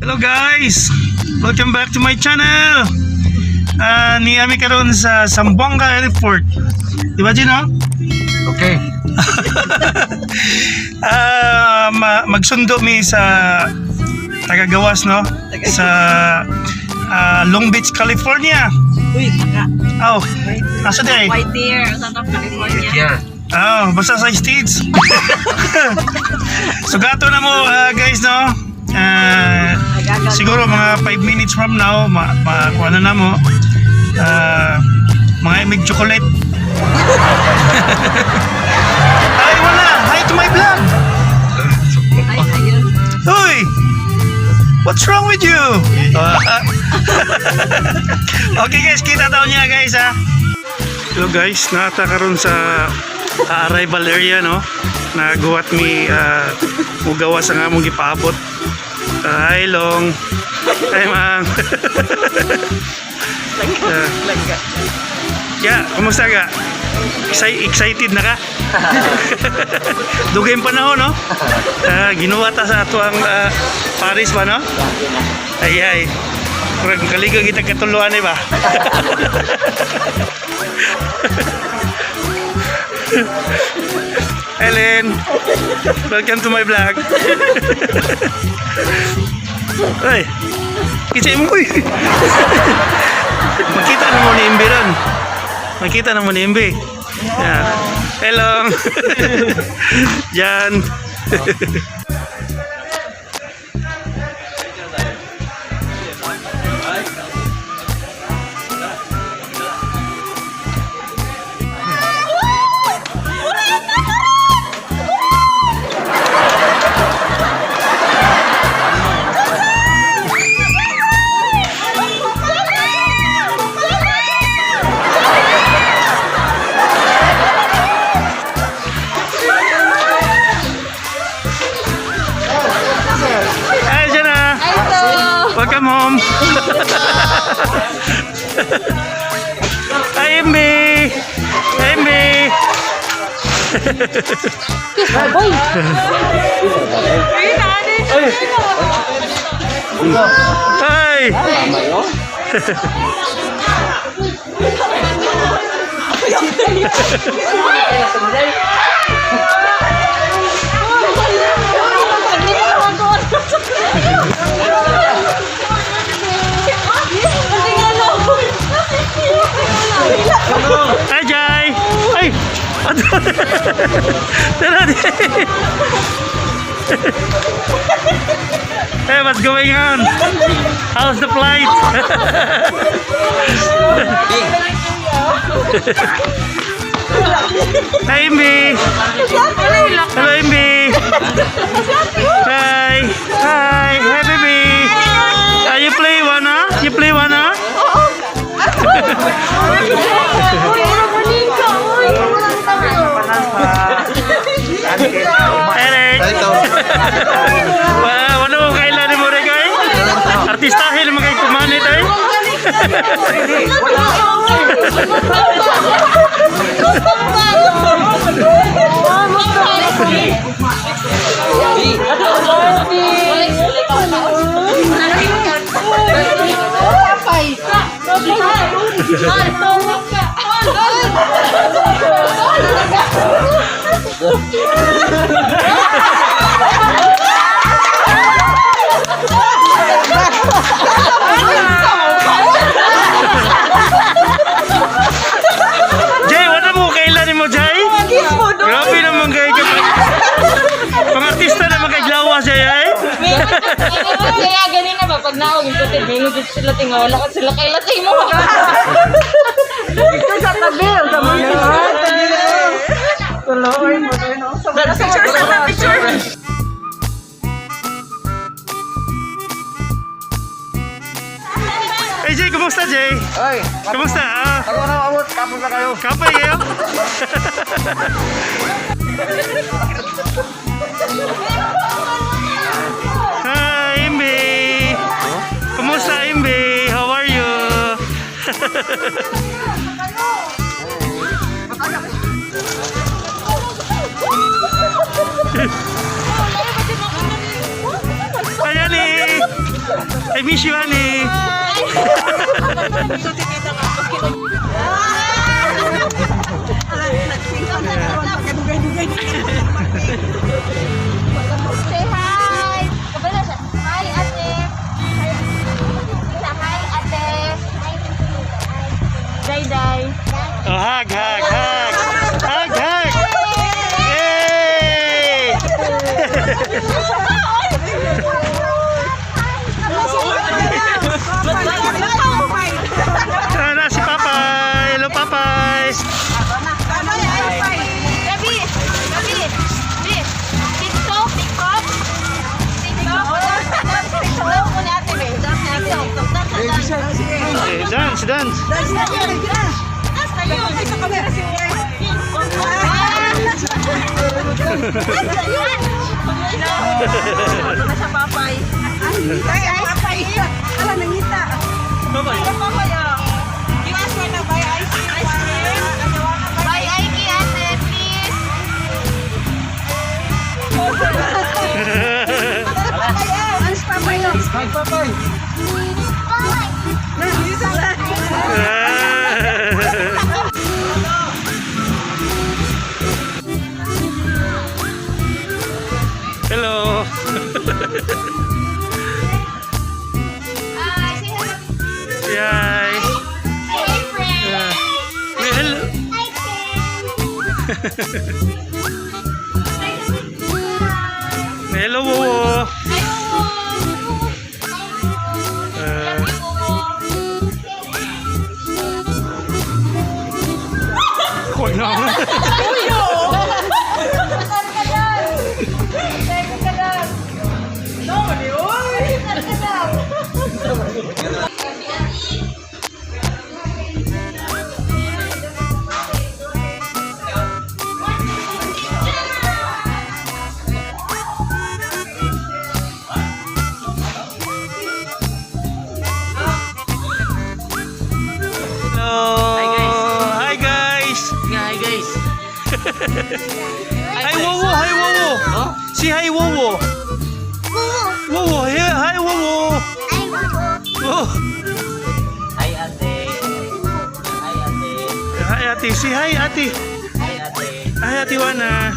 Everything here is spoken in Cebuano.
Hello guys! Welcome back to my channel! Naa mi karon sa Zamboanga Airport. Di ba, Gino? Okay. Magsundo mi sa tagagawas, no? Sa Long Beach, California. Uy, maka. Oh, asa di ay? White Deer, South of California. Yeah. Oh, basta sa States. Sugato na mo, guys, no? Siguro mga 5 minutes from now, makuha na mo. Mga imig chocolate. Ay, wala! Hi to my vlog! Ay, ayun. Hoy! What's wrong with you? Okay guys, kita daw niya, guys, ha. Hello guys, naa ta karon sa arrival area, no. Naguwat mi mugawas ang among gipaabot. Hi Long. Hi, ma'am. Yeah, kumusta ka? Excited na ka? Dugay yung panahon, no? Ginuwa ta sa ato ang Paris ba, no? Ay, ay. Murag kaligo kita katuluan eh ba? Ellen, welcome to my vlog. Ay, kitsa mo, uy. Makita na mo ni Imbi ron. Makita na mo ni Imbi. Yeah. Hello. Jan. Hi, Jana. Hi, Welcome home. Hi, Imbi. Hi, Imbi. Boy! Hi. Hi, Jai. Ay. Tara, di. Hey, what's going on? How's the flight? Hi, Imbi. Hello, Imbi. Hi. Hi. Hi, baby. You play one, huh? You play one, huh? Eric. Wala, wala mo kailan mo rin kay? Artistahin naman kay kumanit ay. Jay, wala mo kailan mo, Jay? Grabe naman kay ka. Pang artista naman kay Glawas, Jay, ay. Kaya ganun na ba, pag naog yung kapatid, may ngugit sila tinga, wala ka sila kay latay mo. Picture sa tabi. Sa mga. Picture sa picture. Hey, Jay, kumusta, Jay? Ay, Kumusta? Ah, ako na abot, kapos na kayo. Kapay kayo? Hi, Imbi! Kumusta, Imbi? How are you? Ayan eh! I miss you, honey. Say hi! Kabalo siya. Hi, ate! Hi, hi, ate! Day, day. Oh, hug, hug, hug. Hug, hug. Yay! Tara si Papay. Hello, Papay. Gabi! Gabi! Gabi! TikTok! TikTok! TikTok! TikTok mo ni ate, be. TikTok. Okay, dance, dance. Dance na yun! Ay, Papay. Ala, nangita. Papay, ah. Bye, Aiki, ate, please. Ano si Papay, oh? Hi, Papay. Hello. Hi, say hello. Yay. Hey, friend. May hello. Hi, friend. May hello, Wowo. Hi, Wowo. Love you, Wowo. Huwag na ako. Saan ka dyan? Saan ka dyan? Saan ka daw? Hello. Hi, guys. Hi, guys. Hi guys. Hi, Wowo. Hi, Wowo. Oh? Si hi, Wowo. Wowo. Hi, hi, Wowo. Oh. Hi ate. Hi ate. Hi, ate. Si hi, ate. Hi ate. Hi, Ate Wana.